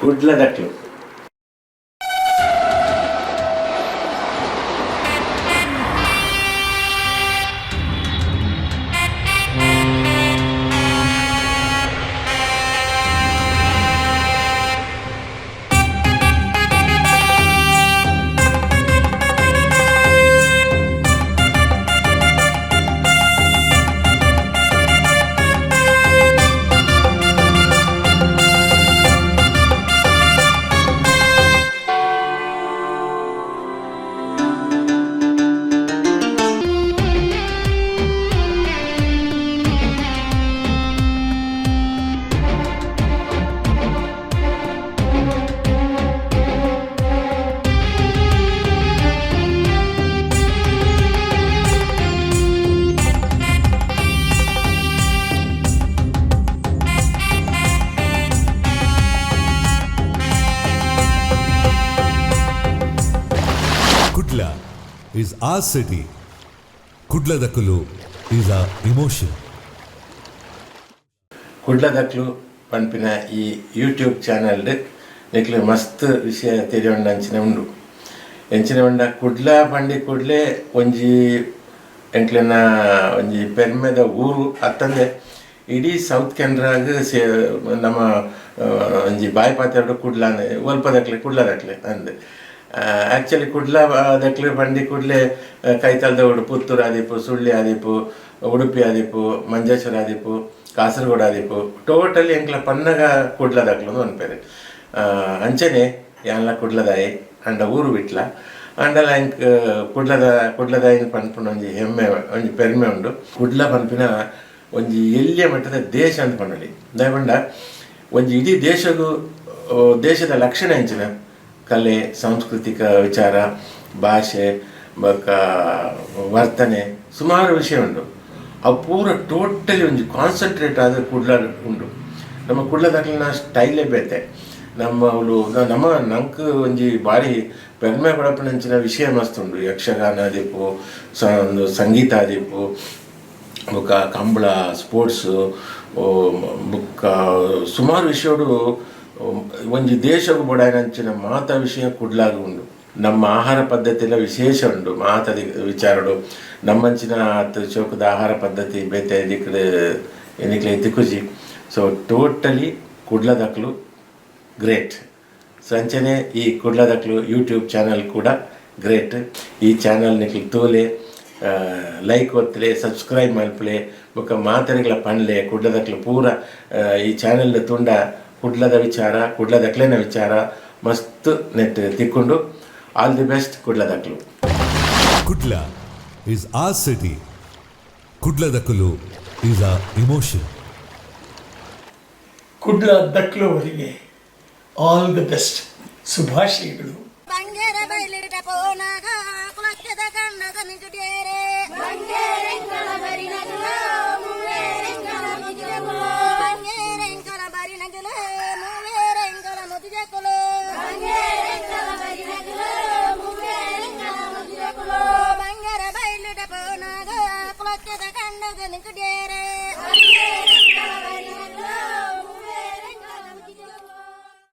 ಕುಡ್ಲದಕ್ಲು. Kudla is our city. Kudladakulu is our emotion. ಕುಡ್ಲದಕ್ಲು ಪನ್ಪಿನ ಈ YouTube ಚಾನಲ್ಡ್ ನಿಕ್ಲೆ ಮಸ್ತ್ ವಿಷಯ ತೆರಿಯೊಂಡ ಅಂಚಿನ ಉಂಡು. ಎಂಚಿನ ಉಂಡ ಕುಡ್ಲ ಪಂಡಿ ಕೂಡ್ಲೆ ಒಂಜಿ ಎಂಕ್ಲೆನ ಒಂಜಿ ಪೆರ್ಮೆದ ಊರು ಅತ್ತಂದೆ ಇಡೀ ಸೌತ್ ಕೆನರಾಗ್ ಸೇ ನಮ್ಮ ಒಂಜಿ ಬಾಯಿ ಪಾತೆರಡು ಕುಡ್ಲ ಅಂದೆ ಒಲ್ಪದಕ್ಲೆ ಕುಡ್ಲದಕ್ಲೆ ಅಂದ್. ಆ್ಯಕ್ಚುಲಿ ಕುಡ್ಲ ದಕ್ಲೆ ಪಂಡಿ ಕೂಡಲೇ ಕೈತಲ್ದ ಉಡು ಪುತ್ತೂರು ಆದಿಪ್ಪು, ಸುಳ್ಳಿ ಆದಿಪ್ಪು, ಉಡುಪಿ ಆದಿಪ್ಪು, ಮಂಜೇಶ್ವರ ಆದಿಪ್ಪು, ಕಾಸರಗೋಡು ಆದಿಪ್ಪು, ಟೋಟಲಿ ಎಂಕ್ಲ ಪನ್ನಗ ಕುಡ್ಲದಕ್ಲು ಅನ್ಪೇರು. ಅಂಚನೆ ಯಾನ್ಲ ಕುಡ್ಲದಾಯಿ ಅಂಡ ಊರು ಬಿಟ್ಲ ಅಂಡಲ ಎಂಕ್ ಕುಡ್ಲದ ಕುಡ್ಲದಾಯಿನ ಪನ್ಪುನ ಒಂಜಿ ಹೆಮ್ಮೆ, ಒಂಜಿ ಪೆರ್ಮೆ ಉಂಡು. ಕುಡ್ಲ ಪನ್ಪಿನ ಒಂಜಿ ಎಲ್ಯ ಮಟ್ಟದ ದೇಶ ಅಂತ ಪನೊಲಿ. ದಾಯೆ ಪಂಡ ಒಂಜಿ ಇಡೀ ದೇಶಗು ದೇಶದ ಲಕ್ಷಣ ಎಂಚಿನ ಕಲೆ, ಸಾಂಸ್ಕೃತಿಕ ವಿಚಾರ, ಭಾಷೆ ಬೊಕ್ಕ ವರ್ತನೆ ಸುಮಾರು ವಿಷಯ ಉಂಡು. ಅವು ಪೂರ ಟೋಟಲಿ ಒಂಜಿ ಕಾನ್ಸಂಟ್ರೇಟ್ ಆದ ಕುಡ್ಲ ಉಂಡು. ನಮ್ಮ ಕುಡ್ಲದಕ್ಲೆನ ಸ್ಟೈಲೇ ಬೇತೆ. ನಮ್ಮ ಅವ್ಲು ನಮ್ಮ ನಂಕ್ ಒಂಜಿ ಬಾರಿ ಪೆರ್ಮೆ ಪಡಪುನಂಚಿನ ವಿಷಯ ಮಸ್ತ್ ಉಂಡು. ಯಕ್ಷಗಾನ ಆದಿಪ್ಪು, ಒಂದು ಸಂಗೀತ ಆದಿಪ್ಪು, ಬೊಕ್ಕ ಕಂಬಳ, ಸ್ಪೋರ್ಟ್ಸು, ಬೊಕ್ಕ ಸುಮಾರು ವಿಷಯಡು ಒಂಜಿ ದೇಶಗ್ ಬೋಡಾಯಿನಂಚಿನ ಮಾತ ವಿಷಯ ಕುಡ್ಲಾಗ ಉಂಡು. ನಮ್ಮ ಆಹಾರ ಪದ್ಧತಿ ವಿಶೇಷ ಉಂಡು. ಮಾತ ವಿಚಾರಡು ನಮ್ಮಂಚಿನ ಚೌಕದ ಆಹಾರ ಪದ್ಧತಿ ಬೇತೆ ದಿಕ್ಕಡ್ ಎನಿಕ್ಲೆ ತಿಕ್ಕುಜಿ. ಸೊ ಟೋಟಲಿ ಕುಡ್ಲದಕ್ಲು ಗ್ರೇಟ್. ಸೊ ಅಂಚನೆ ಈ ಕುಡ್ಲದಕ್ಲು ಯೂಟ್ಯೂಬ್ ಚಾನಲ್ ಕೂಡ ಗ್ರೇಟ್. ಈ ಚಾನಲ್ ನಿಕ್ಲು ತೋಲೆ, ಲೈಕ್ ಒತ್ತಲೆ, ಸಬ್ಸ್ಕ್ರೈಬ್ ಮಲ್ಪಲೆ, ಬೊಕ್ಕ ಮಾತೆರೆಗ್ಲ ಪನ್ಲೆ. ಕುಡ್ಲದಕ್ಲು ಪೂರ ಈ ಚಾನಲ್ ತುಂಡ ಕುಡ್ಲದ ವಿಚಾರ, ಕುಡ್ಲದಕ್ಲೆನ ವಿಚಾರ ಮಸ್ತ್ ನೆಟ್ ತಿಕ್ಕೊಂಡು. ಆಲ್ the best ಕುಡ್ಲದಕ್ಲು. Kudla is our city. Kudladakulu is our emotion. Kudla ದಕ್ಲು ಅವರಿಗೆ ಆಲ್ the best, ಶುಭಾಶಯಗಳು. ಬಂಗೇರ ಬೈಲಿಟ ಪೋನಾಗ ಕುಲಕ್ಕದ ಕಣ್ಣಗ ನಿಜುಡೇರೆ, ಬಂಗೇರೆಂಕಲ ಬರಿನಗುಲ ಮೂವೇರೆಂಕಲ ಮುಜುಜಕುಲು, ಬಂಗೇರೆಂಕಲ ಬರಿನಗುಲ ಮೂವೇರೆಂಕಲ ಮುಜುಜಕುಲು, ಬಂಗೇರೆಂಕಲ ಬರಿನಗುಲ ಮೂವೇರೆಂಕಲ ಮುಜುಜಕುಲು, ಬಂಗೇರ ಬೈಲಿಟ ಪೋನಾಗ ಕುಲಕ್ಕದ ಕಣ್ಣಗ ನಿಜುಡೇರೆ.